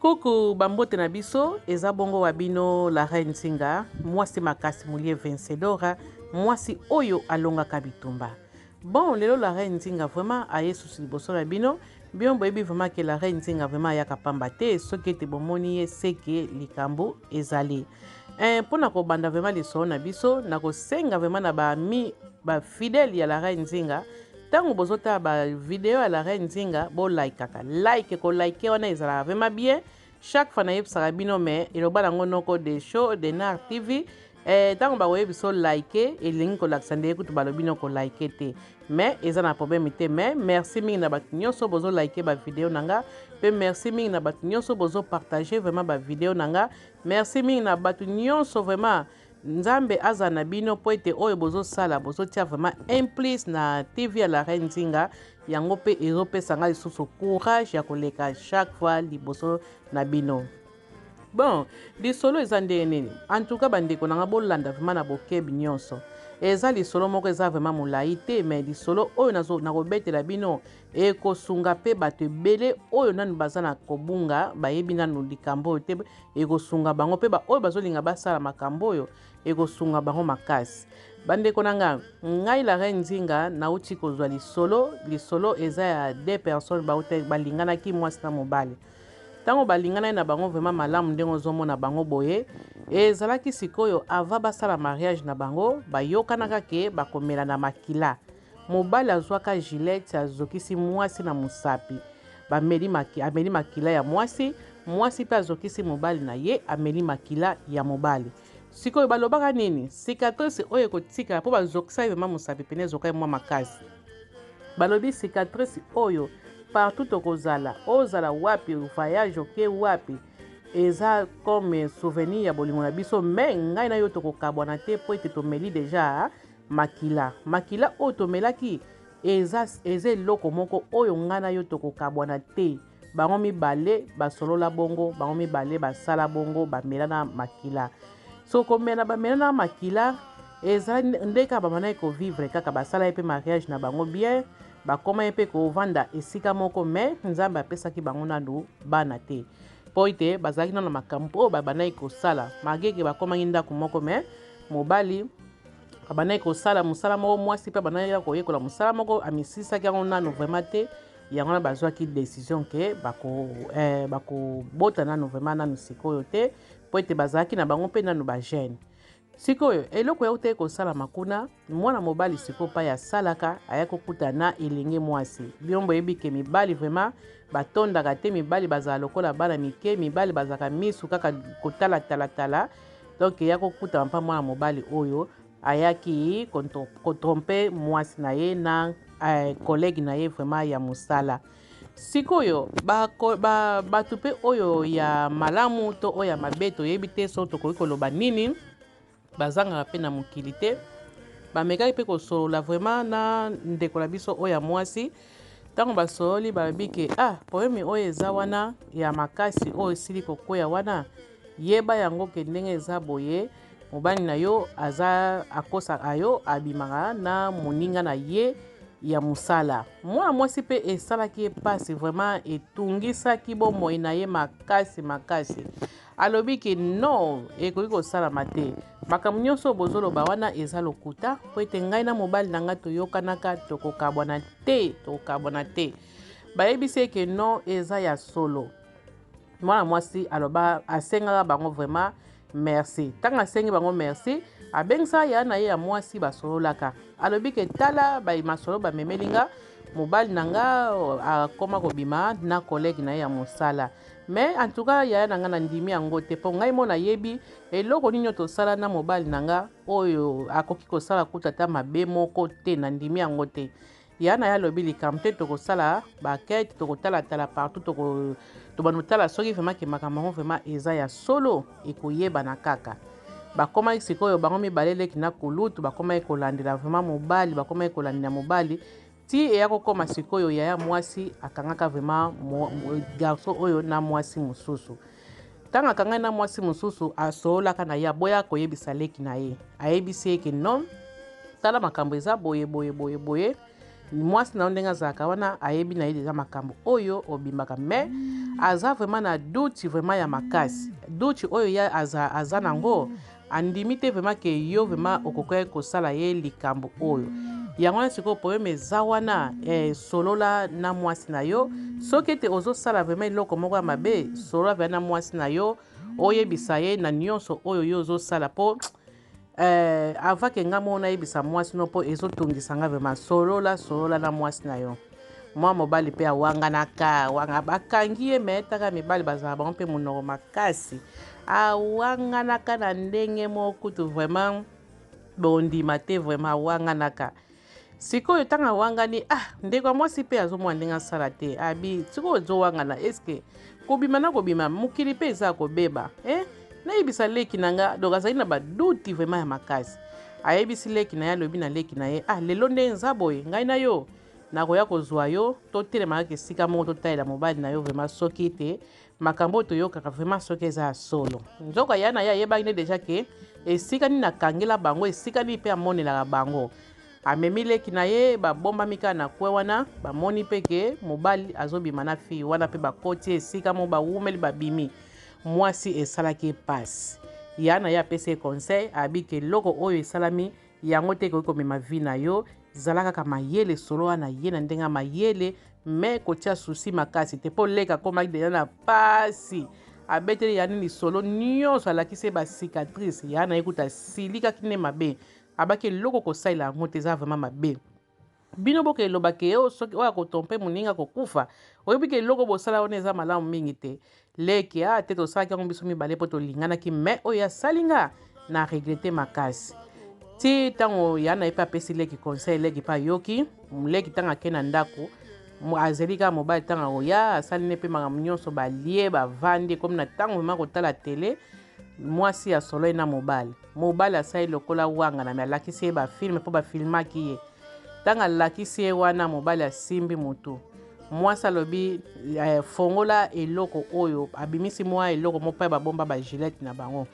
Coucou, bambote na biso eza bongo wa bino la reine Nzinga, mwasi makasi mulie vencedora, mwasi oyo alongaka bitumba. Bon, lelo la reine Nzinga vraiment aye susu liboso na bino. Bino boyebi vraiment ke la reine Nzinga vraiment ayaka pamba te, soki ete bomoni ye seke likambo ezali. Eh, mpo na kobanda vraiment lisolo na biso, nakosenga vraiment na ba amis ba fidèles ya la reine Nzinga, ntango bozotala ba video ya la reine Nzinga, bolaikaka like, kolike wana ezalaka vraiment bien. Chaque fois nayebisaka bino, mais eloba nango noko de show de nar TV, ntango bakoyebisa like elingi kolakisa ndenge kutu balobi no kolike te, mais eza na problème te. Mais merci mingi na bato nyonso bozolike ba video na nga, mpe merci mingi na bato nyonso bozopartage vraiment ba video na nga. Merci mingi na bato nyonso vraiment. Nzambe aza na bino, mpo ete oyo bozosala, bozotia vraiment un plus na TV ya la reine Nzinga. Yango mpe ezopesa ngai lisusu courage ya koleka chaque fois liboso na bino. Bon, lisolo eza ndenge nini? En tout cas, bandeko na nga, bolanda vraiment na bokebi nyonso. Eza lisolo moko eza vraiment molai te, mais lisolo oyo nakobetela bino ekosunga mpe bato ebele oyo nanu baza na kobunga, bayebi nanu likambo oyo te. Ekosunga bango mpe baoyo bazolinga basala makambo oyo, ekosunga bango makasi. Bandeko na nga, ngai la reine Nzinga nauti kozwa lisolo. Lisolo eza ya deux personnes bauta balinganaki, mwasi na mobali. Ntango balinganaki na bango vraiment malamu, ndenge ozomona bango boye, ezalaki sikoyo avant basala mariage na bango, bayokanaka ke bakomela na makila. Mobali azwaka Gillette, azokisi mwasi na mosapi, bameli maki, ameli makila ya mwasi. Mwasi mpe azokisi mobali na ye, ameli makila ya mobali. Sikoyo balobaka nini? Cicatrice oyo ekotikala, mpo bazokisa ye vraiment mosapi pene, ezoka ye mwa makasi. Balobi cicatrice oyo, partout tokozala, ozala wapi, voyage oke wapi, eza comme souvenir ya bolingo na biso. Mais ngai na yo tokokabwana te, mpo ete tomeli deja makila. Makila oyo tomelaki eza eloko moko oyo ngai na yo tokokabwana te. Bango mibale basolola bongo, bango mibale basala bongo, bamela na makila. So komela, bamela na makila, eza nde kaka babandaki kovivre kaka, basala ye mpe mariage na bango bien, bakóma ye mpe kovanda esika moko. Mais Nzambe apesaki bango nanu bana te, mpo ete bazalaki nano makambo oyo babandaki kosala. Malgré ke bakomaki ndako moko, mais mobali abandaki kosala mosala moko, mwasi mpe abandaki koyekola mosala moko, amisisaki yango nanu vraiment te. Yango wana bazwaki décision ke bakobota nanu vraiment nanu sikoyo te, mpo ete bazalaki na bango mpe nanu bajeune. Sikoyo eloko euti kosalama kuna, mwana mobali sikoyo pai asalaka, aya kokuta na elenge mwasi. Bino boyebi ke mibali vraiment batondaka te, mibali bazala lokola bana mike, mibali bazalaka misu kaka kotalatalatala. Donc eya kokutama mpa mwana mobali oyo ayaki kotromper mwasi na ye na collègue na ye vraiment ya mosala. Sikoyo bato ba, mpe oyo ya malamu to oyo ya mabe, toyebi te so tokoki koloba nini, bazangaka mpe na mokili te. Bamekaki mpe kosolola vraiment na ndeko na biso oyo ya mwasi. Ntango basololi, balobi ke ah, problème oyo eza wana ya makasi oyo esili kokwea wana, yeba yango ke ndenge eza boye, mobali na yo aza akosaka yo, abimaka na moninga na ye ya mosala. Mwana mwasi mpe esalaki ye mpasi vraiment, etungisaki bomoi na ye makasi makasi. Alobi ke non, ekoki kosalama te, makambo nyonso oyo bozoloba wana eza lokuta, mpo ete ngai na mobali na ngai toyokanaka, tokokabwana te, tokokabwana te. Bayebisi eke non, eza ya solo. Mwana mwasi aloba, asengaka bango vraiment merci. Ntango asengi bango merci, abengisaka ya na ye ya mwasi, basololaka. Alobi ke tala, masolo bamemeli nga, mobali na nga akoma kobima na collègue na ye ya mosala. Mais en tout cas, yaya na nga, nandimi yango te, mpo ngai mo nayebi eloko nini oyo tosala na mobali na nga oyo akoki kosala kuta ata mabe moko te, nandimi yango te. Ya na ye alobi likambo te, tokosala baenquête, tokotalatala partout, tobanda kotala soki vraiment ke makambo yango vraiment eza ya solo, ekoyebana kaka. Bakomaki sikoyo bango mibale, leki na kulutu, bakomaki kolandela vraiment mobali, bakomaki kolandela mobali ti eya kokóma sikoyo yaya mwasi akangaka vraiment garçon oyo na mwasi mosusu. Ntango akangaki na mwasi mosusu, asololaka na ye, aboya koyebisa leki na ye. Ayebisi ye ke non, tala, makambo eza boye boye boye boye. Mwasi na yo ndenge azalaka wana, ayebi na ye deja makambo oyo obimaka, mais aza vraiment na doute vraiment ya makasi. Doute oyo ye aza nango, andimi te vraiment ke yo vraiment okoki kosala ye likambo oyo. Yango wana sikoyo problème eza wana. Solola na mwasi na yo. Soki ete ozosala vraiment eloko moko ya mabe, solola vraiment na mwasi na yo, oyebisa ye na nyonso oyo yo ozosala, mpo avant ke nga moko nayebisa mwasi no, mpo ezotungisa nga vraiment. Solola, solola na mwasi na yo. Mwa mobali mpe awanganaka wanga, bakangi ye, me taka mibali bazala bango mpe monoko makasi, awanganaka na ndenge moko kutu vraiment bondima te. Vraiment awanganaka. Sikoyo ntango awangani, ah, ndeko ya mwasi mpe azomona ndenge asala te. Abi sikoyo ozowangana, eske kobima na kobima, mokili mpe eza kobeba, eh? Nayebisa leki na nga. Donc azali na badoutes vraiment ya makasi. Ayebisi leki na ye, alobi na leki na ye: "Ah, lelo nde nza boye, ngai na yo nakoya kozwa yo, totelema kaka esika moko, totalela mobali na yo vraiment, soki te makambo oyo toyokaka vraiment soki eza ya solo." Nzoka ya na ye ayebaki nde deja ke esika nini akangela bango, esika nini mpe amonelaka bango. Amemi leki na ye, babombami kaka na kwe wana. Bamoni mpe ke mobali azobima na fille wana, mpe bakoti esika moko, bawumeli, babimi. Mwasi esalaki epasi ya na ye, apesi ye conseil, abi ke eloko oyo esalami yango te ekoki komema vie na yo. Zala kaka mayele, solo wana ye na ndenge ya mayele, me kotia souci makasi te, mpo leka akomaki deja na pasi. Abeteli ya nini lisolo nyonso, alakisi ye bacicatrice ya na ye. Kuta asilikaki nde mabe, abaki eloko kosalela yango te, eza vraiment mabe. Bino boka elobaka ye soki oyo akotromper moninga kokufa. Oyebi ke eloko bosala wana eza malamu mingi te. Leki a te, tosalaki yango biso mibale mpo tolinganaki, me oyo asali nga na regretter makasi. Ti ntango ya na ye mpe apesi leki conseil, leki mpe ayoki. Leki ntango ake na ndako, azeli kaka mobali. Ntango akoya, asali ne mpe makambo nyonso, balie, bavandi. Ekomi na ntango mema kotala tele, mwasi ya solo ye na mobali. Mobali asali lokola wanga na me alakisi ye bafilm, mpo bafilmaki ye. Ntango alakisi ye wana, mobali asimbi motu. Mwasi alobi fongola eloko oyo. Abimisi mwa eloko moko mpe babomba bagilete na bango,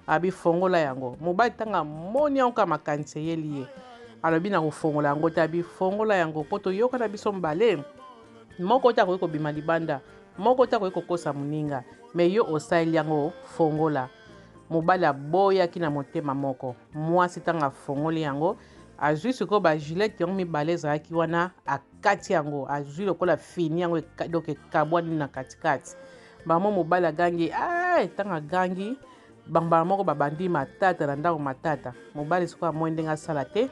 abi fongola yango. Mobali ntango amoni yango kaka, makanisi eyeli ye, alobi na kofongola yango te. Abi fongola yango, mpo toyoka na biso mibale, moko te akoki kobima libanda, moko te akoki kokosa moninga, me yo osaleli yango, fongola. Mobali aboyaki na motema moko. Mwasi ntango afongoli yango, azwi sikoyo bagilete yango mibale ezalaki wana, akati yango, azwi lokola fini yango, donc ekabwani na katikati bango. Mobali agangi. Ntango agangi, bambala moko babandi matata na ndako, matata. Mobali sikoyo amoni ndenge asala te,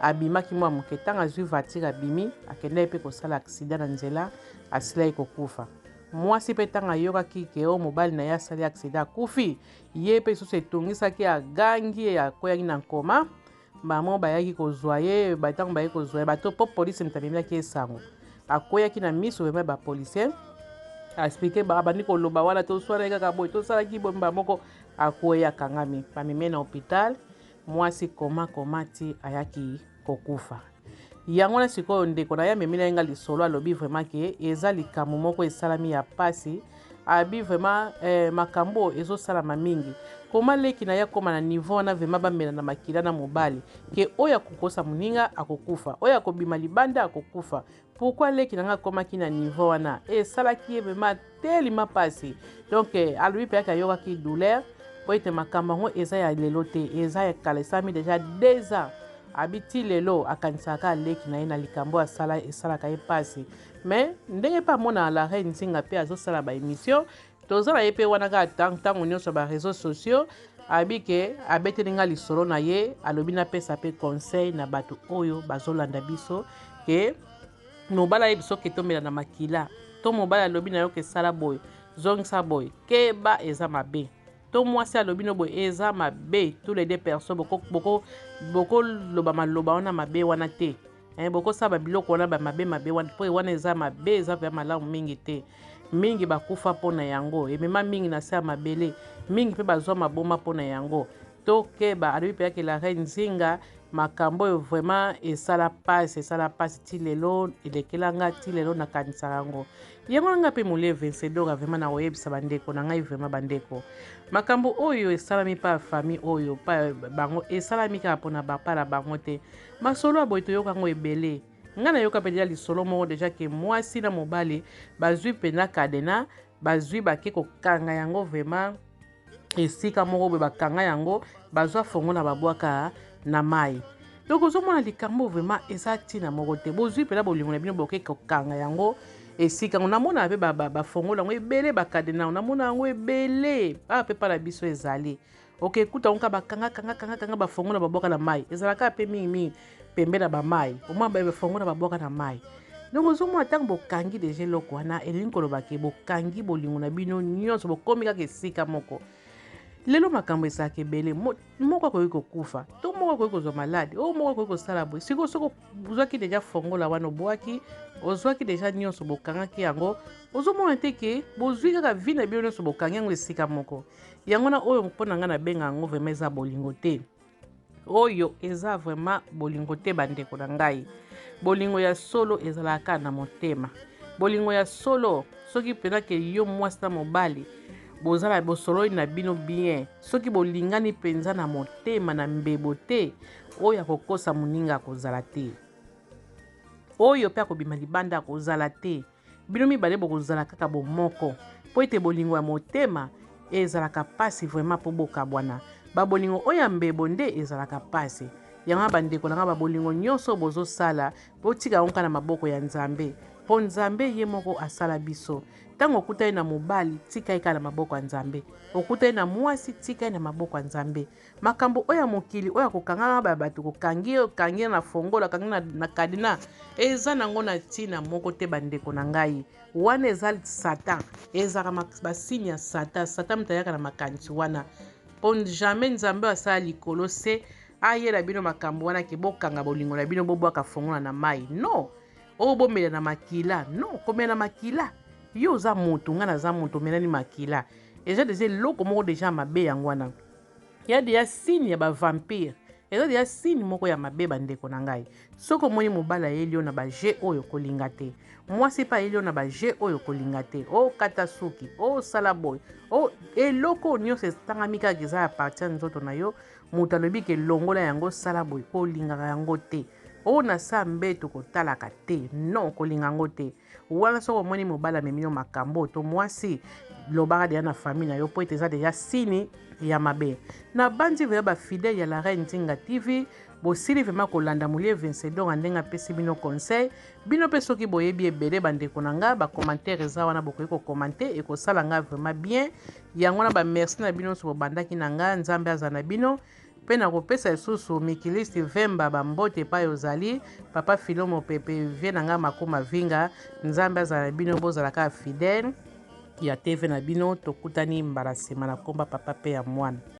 abimaki mwa moke. Ntango azwi voiture, abimi, akendaki mpe kosala accident na nzela, asilaki kokufa. Mwasi mpe ntango ayokaki ke oyo mobali na ye asali accident, akufi, ye mpe lisusu etungisaki, agangi, akweyaki na nkoma. Bamo bayaki kozwa ye. Ntango bayaki kozwa ye, bato mpo polisi moto amemelaki ye sango, akweyaki na miso vraiment bapolicier. Aexpliquer, abandi koloba wana: "Toswanaki kaka boye, tosalaki boye." Mbala moko akweyi, akangami, bamemi na hôpital. Mwasi koma koma ti ayaki kokufa. Yango wana sikoyo ndeko na ye amemeli ye nga lisolo. Alobi vraiment ke eza likambo moko esalami ya pasi. Abi vraiment makambo ezosalama mingi. Koma leki na ye akóma na niveau wana vraiment, bamela na makila na mobali, ke oyo akokosa moninga akokufa, oyo akobima libanda akokufa. Pourquoi leki na nga akomaki na niveau wana? Esalaki ye vraiment telema mpasi. Donc alobi mpe yaki ayokaki douleur, po ete makambo yango eza ya lelo te, eza ya kala, esalami déjà 2 ans. Abi ti lelo akanisaka kaka leki na ye na likambo asala, esalaka ye mpasi. Mais ndenge mpe amonaka la reine Nzinga mpe azosala baémission, toza na ye mpe wana kaka ntango nyonso baréseaux sociaux. Abi ke abeteli nga lisolo na ye, alobi napesa mpe conseil na bato oyo bazolanda biso, ke mobali ayebi soki tomela na makila, to mobali alobi na yo ke esala boye, zongisa boye, keba, eza mabe. To mwasi alobi no boye, eza mabe. Tous les deux personnes bokoloba boko maloba wana mabe wana te, bokosala babiloko wana bamabe mabe wana, mpo wana eza mabe, eza mpe malamu mingi te. Mingi bakufa mpona yango, emema mingi na se ya mabele, mingi mpe bazwa maboma mpona yango. Tokeba. Alobi mpe yake la reine Nzinga, makambo oyo vraiment esala mpasi, esala mpasi ti lelo, elekelanga ti lelo, nakanisaka yango. Yango na ngai mpe molie Vencedora, vraiment nakoyebisa bandeko na ngai vraiment, bandeko, makambo oyo esalami mpa famille oyo, pa bango esalami kaka mpona bapa na bango te. Masolo ya boye toyoka yango ebele. Ngai nayoka mpenza lisolo moko deja ke mwasi na mobali bazwi mpenza kadena, bazwi bake kokanga yango vraiment esika moko boye, bakanga yango, bazwa fongola, babwaka na mai. Donc ozomona likambo vraiment eza ntina moko te. Bozwi mpenza bolingo na bino, boke kokanga yango esika yango. Namona mpe bafongola yango ebele, bakadena yango namona yango ebele awa mpe pala biso ezali. Oke kuta yango kaka bakanga kanga kanga kanga bafongola, babwaka na mai. Ezalaka mpe mingimingi pembe na bamai, omwa bafongola, babwaka na mai. Donc ozomona, ntango bokangi deja eloko wana, elingi koloba ke bokangi bolingo na bino nyonso, bokomi kaka esika moko. Lelo makambo ezalaka ebele, moko akoki kokufa to moko akoki kozwa maladi, oyo moko akoki kosala boye. Sikoyo soki ozwaki deja fongola wana, obwaki, ozwaki deja nyonso, bokangaki yango, ozomona te ke bozwi kaka vie na bino nyonso, bokangi yango esika moko. Yango wana oyo mpo na ngai nabenga yango vraiment eza bolingo te. Oyo eza vraiment bolingo te, bandeko na ngai. Bolingo ya solo ezalaka na motema. Bolingo ya solo, soki mpenza ke yo mwasi na mobali bozala bosololi na bino bien, soki bolingani mpenza na motema na mbebo te, oyo akokosa moninga akozala te, oyo mpe akobima libanda akozala te. Bino mibale bokozala kaka bomoko, mpo ete bolingo ya motema ezalaka mpasi vraiment mpo bokabwana. Babolingo oyo ya mbebo nde ezalaka mpasi. Yango bandeko na nga, babolingo nyonso bozosala, botika yango kaka na maboko ya Nzambe, mpo Nzambe ye moko asala biso. Ntango okutani na mobali, tika ye kaka na maboko ya Nzambe. Okutani na mwasi, tika ye na maboko ya Nzambe. Makambo oyo ya mokili oyo akokangaka ba bato, kokangi ye, okangi ye na fongola, okangi na kadina, eza nango na ntina moko te, bandeko na ngai. Wana eza Satan, ezalaka basigne ya Satan. Satan moto ayaka na makanisi wana, mpo jamais Nzambe oyo asala likolo se ayela bino makambo wana ke bokanga bolingo na bino, bobwaka fongola na mai. Non, oyo bomela na makila, non, komela na makila, yo oza moto, ngai naza moto, omelani makila, eza deja eloko moko deja mabe. Yango wana ya deja signe ya bavampire, eza deja signe moko ya mabe, bandeko na ngai. Soki omoni mobali ayeli yo na baje oyo, kolinga te. Mwasi mpe ayeli yo na baje oyo, kolinga te. Okata suki, osala boye, eloko oyo nyonso etangami kaka eza ya partie ya nzoto na yo, moto alobi ke longola yango, sala boye, kolingaka yango te. Oyo na sa mbeto, kotalaka te, non, kolinga yango te. Wana soki omoni mobali amemi yo makambo to mwasi, lobaka deja na famille na yo, mpo ete eza deja signe ya mabe. Nabandi vraiment, bafidèle ya La Reine Nzinga TV, bosili vraiment kolanda Molie Vencedor ndenge apesi bino conseil. Bino mpe soki boyebi ebele, bandeko na nga, bacommentaire eza wana, bokoki kocommenter, ekosala nga vraiment bien. Yango wana, bamerci na bino nyonso bobandaki na nga. Nzambe aza na bino. Mpe nakopesa lisusu mikilisti Vemba bambote epai ozali, papa Filo Mopepe, vie na ngai Makoma Vinga. Nzambe azala na bino, bozala kaka fidèle ya TV na bino. Tokutani mbala nsima na komba Papa mpe ya Mwana.